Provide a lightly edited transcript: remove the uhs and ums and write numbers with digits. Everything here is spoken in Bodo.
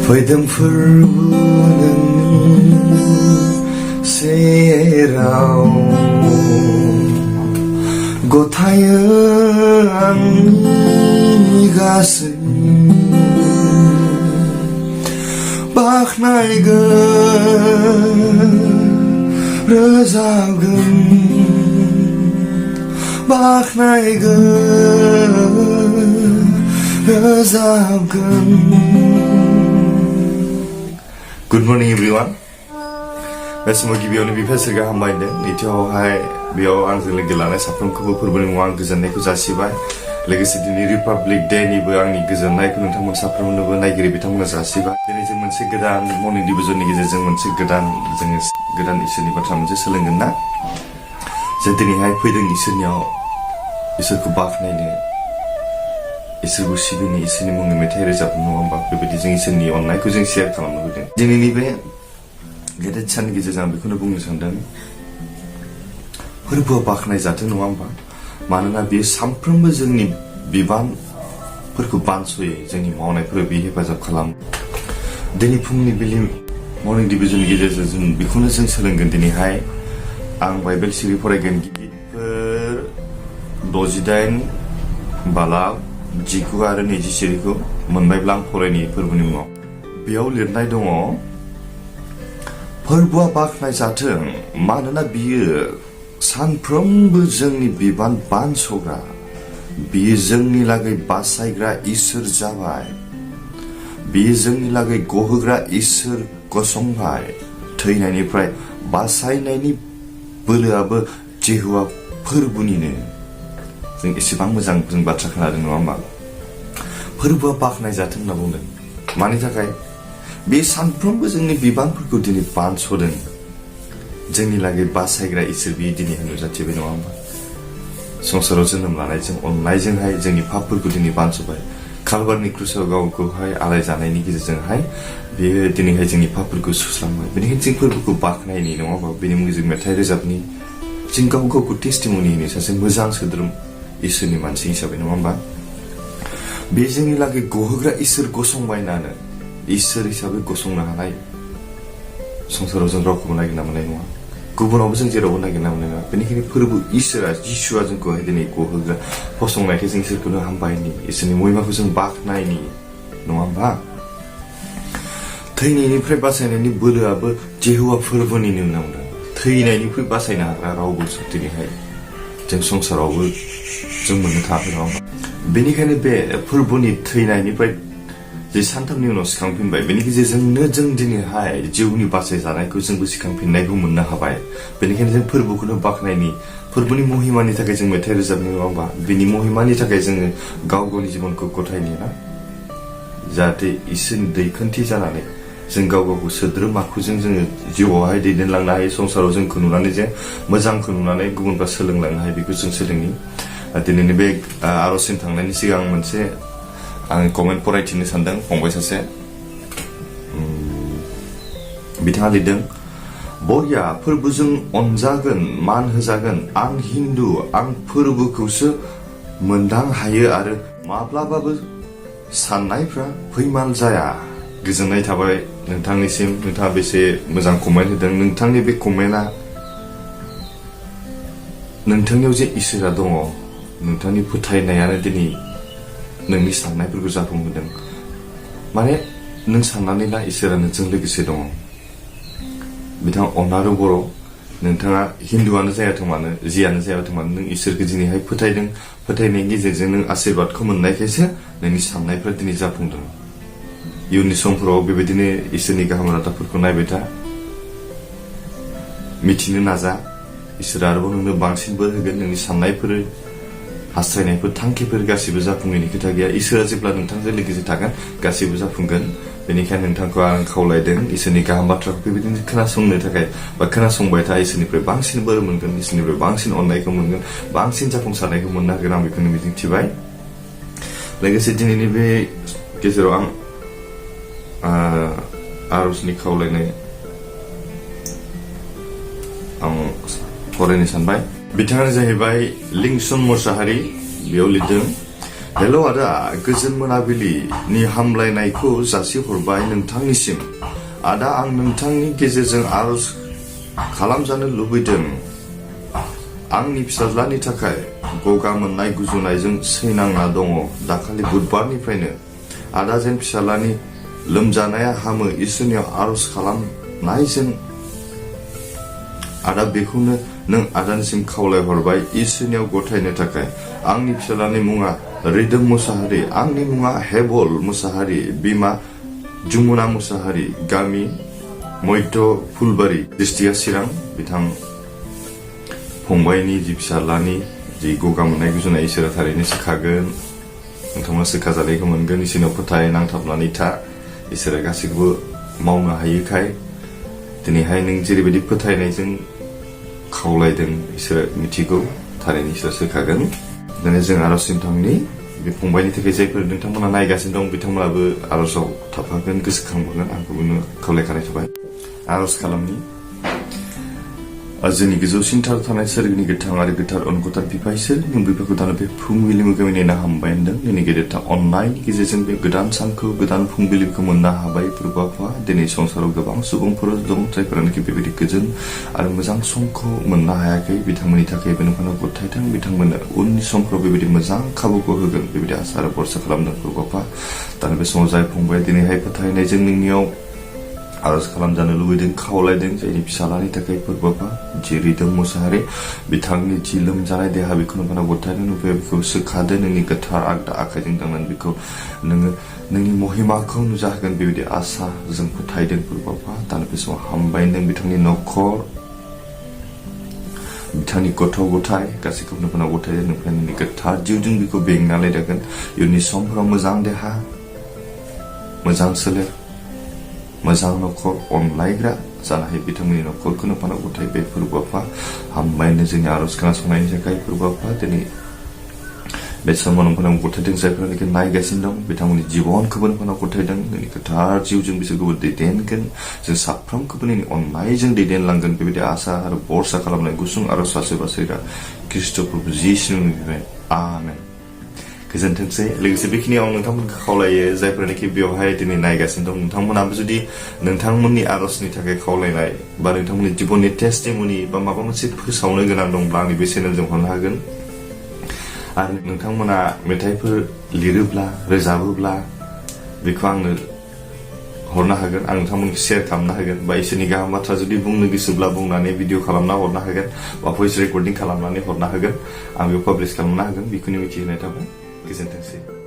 फैदोंफोरबो सेराव गथायो आंनि गासै बाख्नायगोन रोजाबगोन बाख्नायगोन रोजाबगोन Good morning everyone. बे समाव गिबियावनो बिफासोरखौ हामबायदों नैथियावहाय बेयाव आंजों लोगो लानाय साफ्रोमखौबो फोरबोनि मुङाव आं गोजोननायखौ जासिबाय लोगोसे दिनै रिपाब्लिक डेनिबो आंनि गोजोननायखौ नोंथांमोन साफ्रोमनोबो नायगिरि बिथांमोननो जासिबाय दिनै जों मोनसे गोदान मर्निं डिभिजननि गेजेरजों मोनसे गोदान इसोरनि बाथ्रा मोनसे सोलोंगोन ना जों दिनैहाय फैदों इसोरनियाव इसोरखौ बाख्नायनो इसोरखौ सिबिनो इसोरनि मुंनि मेथाइ रोजाबनो नङा होमबा बेबायदि जों इसोरनि अननायखौ जों शेयार खालामनो लुबैदों दिनैनि बे गेदेर साननि गेजेरजों आं बेखौनो बुंनो सानदों फोरबोआ बाख्नाय जाथों नङा होमबा मानोना बेयो सानफ्रोमबो जोंनि बिबानफोरखौ बानस'यो जोंनि मावनायफोराव बे हेफाजाब खालामो दिनै फुंनि बेलि मर्निं डिभिजननि गेजेरजों जों बेखौनो जों सोलोंगोन दिनैहाय आं बाइबेल सिरि फरायगोन गिबिफोर 68 बालाव 19 आरो 20 सिरिखौ मोनबायब्ला आं फरायनि फोरबोनि मुङाव बेयाव लिरनाय दङ फोरबोआ बाख्नाय जाथों मानोना बियो सानफ्रोमबो जोंनि बिबान बानस'ग्रा बियो जोंनि लागै बासायग्रा इसोर जाबाय बियो जोंनि लागै गहोग्रा इसोर गसंबाय थैनायनिफ्राय बासायनायनि बोलोआबो जेहुवा फोरबोनिनो जों एसेबां मोजां जों बाथ्रा खोनादों नङा होमबा फोरबोआ बाख्नाय जाथों होनना बुंदों मानि थाखाय बे सानफ्रोमबो जोंनि बिबानफोरखौ दिनै बानस'दों जोंनि लागै बासायग्रा इसोर बियो दिनै नुजाथिबाय नङा होमबा संसाराव जोनोम लानायजों अननायजोंहाय जोंनि पापफोरखौ दिनै बानस'बाय कालभारनि क्रुसाव गावखौहाय आलाय जानायनि गेजेरजोंहाय बेयो दिनैहाय जोंनि पापफोरखौ सुस्रांबाय बेनिखायनो जों फोरबोखौ बाख्नायनि नङा होमबा बेनि मुङै जों मेथाइ रोजाबनि जों गाव गावखौ टेस्टिमनि होनो सासे मोजां सोद्रोम इसोरनि मानसि हिसाबै नङा होमबा बे जोंनि लागै गहोग्रा इसोर गसंबाय होननानै इसोर हिसाबै गसंनो हानाय संसाराव जों रावखौबो नागिरना मोननाय नङा गुबुनावबो जों जेरावबो नागिरना मोननाय नङा बेनिखायनो फोरबो इसोरा जिसुआ जोंखौहाय दिनै गहोग्रा फसंनायखाय जों इसोरखौनो हामबायनि इसोरनि महिमाखौ जों बाख्नायनि नङा होमबा थैनायनिफ्राय बासायनायनि बोलोआबो जेहुवा फोरबोनिनो होनना बुंदों थैनायनिफ्राय बासायनो हाग्रा रावबो दिनैहाय जों संसारावबो जों मोननो थाङाखै नङा होमबा बेनिखायनो बे फोरबोनि थैनायनिफ्राय जे सानथामनि उनाव सिखांफिनबाय बेनि गेजेरजोंनो जों दिनैहाय जिउनि बासाय जानायखौ जोंबो सिखांफिननायखौ मोननो हाबाय बेनिखायनो जों फोरबोखौनो बाख्नायनि फोरबोनि महिमानि थाखाय जों मेथाइ रोजाबनो नङा होमबा बेनि महिमानि थाखाय जोङो गाव गावनि जिबनखौ गथायनो ना जाहाथे इसोरनि दैखोनथि जानानै जों गाव गावखौ सोद्रोम आखुजों जोङो जिउआवहाय दैदेनलांनो हायो संसाराव जोंखौ नुनानै जे मोजांखौ नुनानै गुबुनफ्रा सोलोंलांनो हायो बेखौ जों सोलोंनि दिनैनि बे आर'जसिम थांनायनि सिगां मोनसे आं कमेन्ट फरायथिनो सानदों फंबाय सासे बिथाङा लिरदों बरिया फोरबोजों अनजागोन मान होजागोन आं हिन्दु आं फोरबोखौसो मोनदां हायो आरो माब्लाबाबो साननायफ्रा फैमाल जाया गोजोननाय थाबाय नोंथांनिसिम नोंथाङा बेसे मोजां कमेन्ट होदों नोंथांनि बे कमेन्टआ नोंथांनियाव जे इसोरा दङ नोंथांनि फोथायनायानो दिनै नोंनि साननायफोरखौ जाफुंहोदों माने नों साननानै ला इसोरा नोंजों लोगोसे दङ बिथाङा अनारु बर' नोंथाङा हिन्दुआनो जायाथों मानो जियानो जायाथों मानो नों इसोरखौ दिनैहाय फोथायदों फोथायनायनि गेजेरजों नों आशीर्बादखौ मोननायखायसो नोंनि साननायफ्रा दिनै जाफुंदों इयुननि समफोराव बेबायदिनो इसोरनि गाहाम रादाबफोरखौ नायबाय था मिथिनो नाजा इसोरा आरोबाव नोंनो बांसिन बोर होगोन नोंनि साननायफोर हास्थायनायफोर थांखिफोर गासिबो जाफुंनायनि खोथा गैया इसोरा जेब्ला नोंथांजों लोगोसे थागोन गासिबो जाफुंगोन बेनिखायनो नोंथांखौ आं खावलायदों इसोरनि गाहाम बाथ्राखौ बेबायदिनो खोनासंनो थाखाय बा खोनासंबाय था इसोरनिफ्राय बांसिन बोर मोनगोन इसोरनिफ्राय बांसिन अननायखौ मोनगोन बांसिन जाफुंसारनायखौ मोननो हागोन आं बेखौनो मिजिंथिबाय लोगोसे दिनैनि बे गेजेराव आं आर'जनि खावलायनाय आं फरायनो सानबाय बिथाङानो जाहैबाय लिंसन मोसाहारि बेयाव लिरदों हेल' आदा गोजोन मोनाबिलिनि हामलायनायखौ जासिहरबाय नोंथांनिसिम आदा आं नोंथांनि गेजेरजों आरज खालामजानो लुबैदों आंनि फिसाज्लानि थाखाय गगा मोननाय गुजुनायजों सैनांना दङ दाखालि बुधबारनिफ्रायनो आदा जेन फिसाज्लानि लोमजानाया हामो इसोरनियाव आरज खालामनायजों आदा बेखौनो नों आदानिसिम खावलायहरबाय इसोरनियाव गथायनो थाखाय आंनि फिसाज्लानि मुङा रिदोम मुसाहारि आंनि मुङा हेबल मुसाहारि बिमा जुमुना मुसाहारि गामि मध्य फुलबारि डिस्ट्रिक्टआ चिरां बिथां फंबायनि जि फिसाज्लानि जि गगा मोननाय गुजुनाय इसोरा थारैनो सोखागोन नोंथांमोना सोखाजानायखौ मोनगोन इसोरनाव फोथाय नांथाबनानै था इसोरा गासैखौबो मावनो हायोखाय दिनैहाय नों जेरैबायदि फोथायनायजों खावलायदों इसोरा मिथिगौ थारैनो इसोरा सोखागोन दिनै जों आरजसिम थांनि बे फंबायनि थाखाय जायफोर नोंथांमोना नायगासिनो दं बिथांमोनाबो आरजआव थाफागोन गोसोखांबोगोन आंखौ बुंनो खावलायखानाय थाबाय आरज खालामनि जोंनि गोजौसिनथार थानाय सोरगिनि गोथां आरो गोथार अनगथार बिफा इसोर नों बेफोरखौ दानो बे फुंबिलि मोगामिनि ना हामबाय होनदों दिनै गेदेरथा अननायनि गेजेरजों बे गोदान सानखौ गोदान फुंबिलिखौ मोननो हाबाय फोरबो आफा दिनै संसाराव गोबां सुबुंफोर दं जायफोरानोखि बेबायदि गोजोन आरो मोजां समखौ मोननो हायाखै बिथांमोननि थाखायबो नोंथांनाव गथायथों बिथांमोननो उननि समफ्राव बेबायदि मोजां खाबुखौ होगोन बेबायदि आसा आरो भरसा खालामदों फोरबो आफा दानो बे समाव जाय फंबाया दिनैहाय फोथायनायजों नोंनियाव आरज खालामजानो लुबैदों खावलायदों जायनि फिसालानि थाखाय फोरबो आफा जि रिदोम मुसाहारि बिथांनि जि लोमजानाय देहा बेखौ नोंथांनाव गथायदों नुफैया बेखौ सोखादो नोंनि गोथार आगदा आखाइजों दांनानै बेखौ नोङो नोंनि महिमाखौ नुजाहोगोन बेबायदि आसा जों फोथायदों फोरबो आफा दानो बे समाव हामबायदों बिथांनि न'खर बिथांनि गथ' गथाय गासैखौबो नोंथांनाव गथायदों नोंफ्राय नोंनि गोथार जिउजों बेखौ बेंनानै लागोन इयुननि समफोराव मोजां देहा मोजां सोलेर मोजां न'खर अनलायग्रा जानो हायो बिथांमोननि न'खरखौ नोंथांनाव गथाय बे फोरबो आफा हामबायनो जोंनि आरज खोनासंनायनि थाखाय फोरबो आफा दिनै बे समाव नोंथांनाव गथायदों जायफोरानोखि नायगासिनो दं बिथांमोननि जिबनखौबो नोंथांनाव गथायदों नोंनि गोथार जिउजों बिसोरखौबो दैदेनगोन जों साफ्रोमखौबो नोंनि अननायजों दैदेनलांगोन बेबायदि आसा आरो भरसा खालामनाय गुसुं आरज सासे बासैग्रा ख्रिस्ट' प्रभु जिसुनि मुङै आमेन गोजोनथोंसै लोगोसे बेखिनियाव नोंथांमोनखौ खावलायो जायफोरानोखि बेवहाय दिनै नायगासिनो दं नोंथांमोनाबो जुदि नोंथांमोननि आरजनि थाखाय खावलायनाय बा नोंथांमोननि जिबननि टेस्टिमनि बा माबा मोनसे फोसावनो गोनां दंब्ला आंनि बे चेनेलजों हरनो हागोन आरो नोंथांमोना मेथाइफोर लिरोब्ला रोजाबोब्ला बेखौ आंनो हरनो हागोन आं नोंथांमोनखौ शेयार खालामनो हागोन बा इसोरनि गाहाम बाथ्रा जुदि बुंनो गोसोब्ला बुंनानै भिडिअ खालामना हरनो हागोन बा भइस रेकर्डिं खालामनानै हरनो हागोन आं बेयाव पाब्लिश खालामनो हागोन बेखौनो मिथिहोनाय थाबाय गोजोनथोंसै